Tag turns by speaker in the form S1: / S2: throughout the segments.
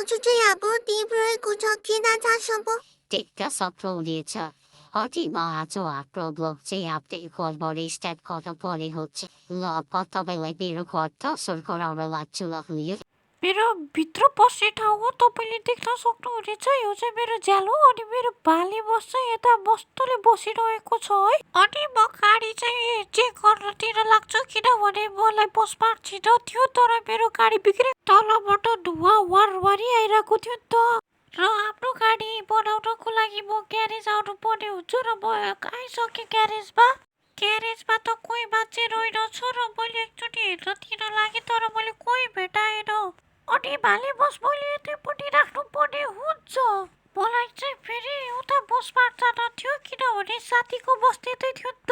S1: 就这样不敌不瑞古着给大家什么
S2: Tikka সফলদিয়েছে হটি মহাজো আক্রোগ্লো যে আপনি কোরবরি state কত পরে হচ্ছে কত বেলা বেরো কত সরকার লাচ্ছুল হইয়ে
S3: मेरो भित्र बस्ने ठाउँ हो तपाईँले देख्न सक्नुहुनेछ यो चाहिँ मेरो झ्यालो अनि मेरो भाले बस चाहिँ यता मस्तले बसिरहेको छ है अनि म गाडी चाहिँ चेक गर्नतिर लाग्छु किनभने मलाई बसमा छिटो थियो तर मेरो गाडी बिग्रे तलबाट धुवा वारवारी आइरहेको थियो नि त र आफ्नो गाडी बनाउनको लागि म ग्यारेज आउनु पर्ने हुन्छ र म आइसकेँ ग्यारेजमा त कोही मान्छे रहेनछ र मैले एकचोटि हेर्नतिर लागेँ तर मैले कोही भेटाएन अनि भाले बस मैले यतैपट्टि राख्नु पर्ने हुन्छ मलाई चाहिँ फेरि उता बसमा जान थियो किनभने साथीको बस त्यतै थियो नि त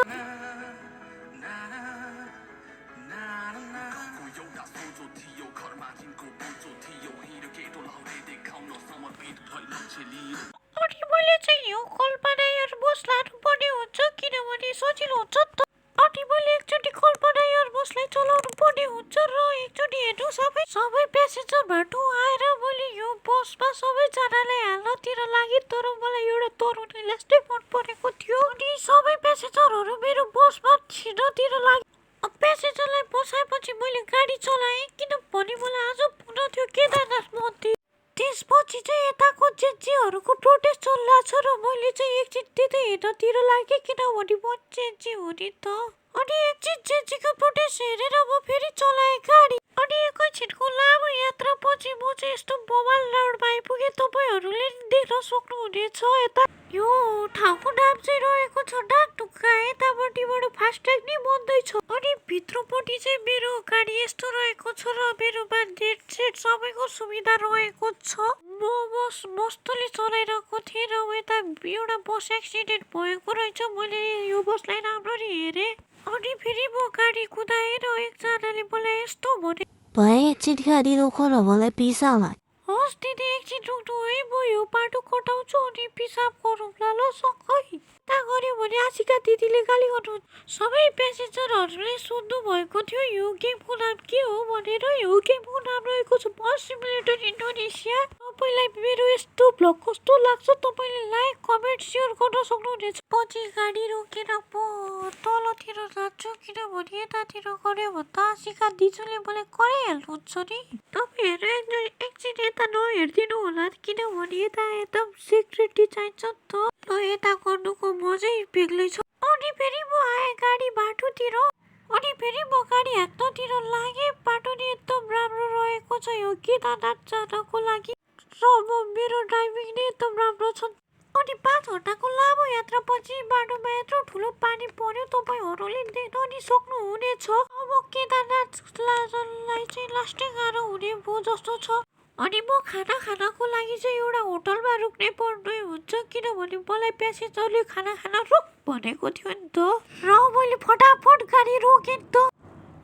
S3: अनि मैले चाहिँ यो कल्पना एयर बस लानु पर्ने हुन्छ किनभने सजिलो हुन्छ नि त अनि मैले एकचोटि कल्पना एयर बसलाई चलाउनु पर्ने हुन्छ र एकचोटि हेर्नु सबै प्यासेन्जर बाटो आएर मैले यो बसमा सबैजनालाई हाल्नतिर लागेँ तर मलाई एउटा तरुणीलाई चाहिँ मन परेको थियो अनि सबै प्यासेन्जरहरू मेरो बसमा छिर्नतिर लागे प्यासेन्जरलाई बसाएपछि मैले गाडी चलाएँ किनभने मलाई आज पुग्न थियो केदारनाथ मन्दिर त्यसपछि चाहिँ यताको जेन्जीहरूको प्रोटेस्ट चलिरहेछ र मैले चाहिँ एकछिन त्यतै हेर्नतिर लागेँ किनभने म जेन्जी हो नि त अनि एकछिन जेन्जीको प्रोटेस्ट हेरेर म फेरि चलाएँ गाडी अनि एकैछिनको लामो यात्रापछि म चाहिँ यस्तो बवाल रोडमा आइपुगेँ तपाईँहरूले देख्न सक्नुहुनेछ यता यो ठाउँको नाम चाहिँ रहेको छ डाकढुक्का यतापट्टिबाट फास्ट्याग नि बन्दैछ अनि भित्रपट्टि चाहिँ मेरो गाडी यस्तो रहेको छ र मेरोमा नेट सेट सबैको सुविधा रहेको छ म बस मस्तले चलाइरहेको थिएँ र यता एउटा बस एक्सिडेन्ट भएको रहेछ मैले यो बसलाई राम्ररी हेरेँ अनि फेरि म गाडी कुदाएँ र एकजनाले मलाई यस्तो भने
S4: भाइ एकछिन गाडी रोक न मलाई पिसाला
S3: होस् दिदी एकछिन रोक्नु है म यो बाटो कटाउँछु अनि पिसाब गरौँला ल सँगै ता गऱ्यो भने आशिका दिदीले गाली गर्नु सबै प्यासेन्जरहरूले सोध्नु भएको थियो यो गेमको नाम के हो भनेर यो गेमको नाम रहेको छ बस सिमुलेटर इन्डोनेसिया तपाईँलाई मेरो यस्तो भ्लग कस्तो लाग्छ तपाईँले लाइक कमेन्ट सेयर गर्न सक्नुहुनेछ पछि गाडी रोकेर म तलतिर जान्छु किनभने यतातिर गऱ्यो भने त आशिका दिजुले मलाई कराइहाल्नुहुन्छ नि तपाईँहरू एकछिन यता नहेरिदिनु होला किनभने यता एकदम सिक्रेटी चाहिन्छ नि त ल यता गर्नुको मजै बेग्लै छ अनि फेरि म आएँ गाडी बाटोतिर अनि फेरि म गाडी हाक्नतिर लागेँ बाटो नि एकदम राम्रो रहेको छ यो केदारनाथ जानको लागि र मेरो ड्राइभिङ नि एकदम राम्रो छ अनि 5 घन्टाको लामो यात्रापछि बाटोमा यत्रो ठुलो पानी पर्यो तपाईँहरूले देख्न नि सक्नुहुनेछ अब केदारनाथलाई चाहिँ लास्टै गाह्रो हुने भयो जस्तो छ अनि म खानको लागि चाहिँ एउटा होटलमा रुक्ने पर्ने हुन्छ किनभने मलाई प्यासेन्जरले खाना खान रुक भनेको थियो नि त र मैले फटाफट गाडी रोकेँ नि त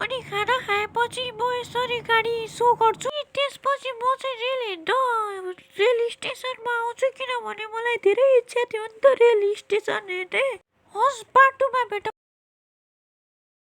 S3: अनि खाना खाएपछि म यसरी गाडी सो गर्छु त्यसपछि म चाहिँ रेल स्टेसनमा आउँछु किनभने मलाई धेरै इच्छा थियो नि त रेल स्टेसन हेर्ने होस् बाटोमा भेट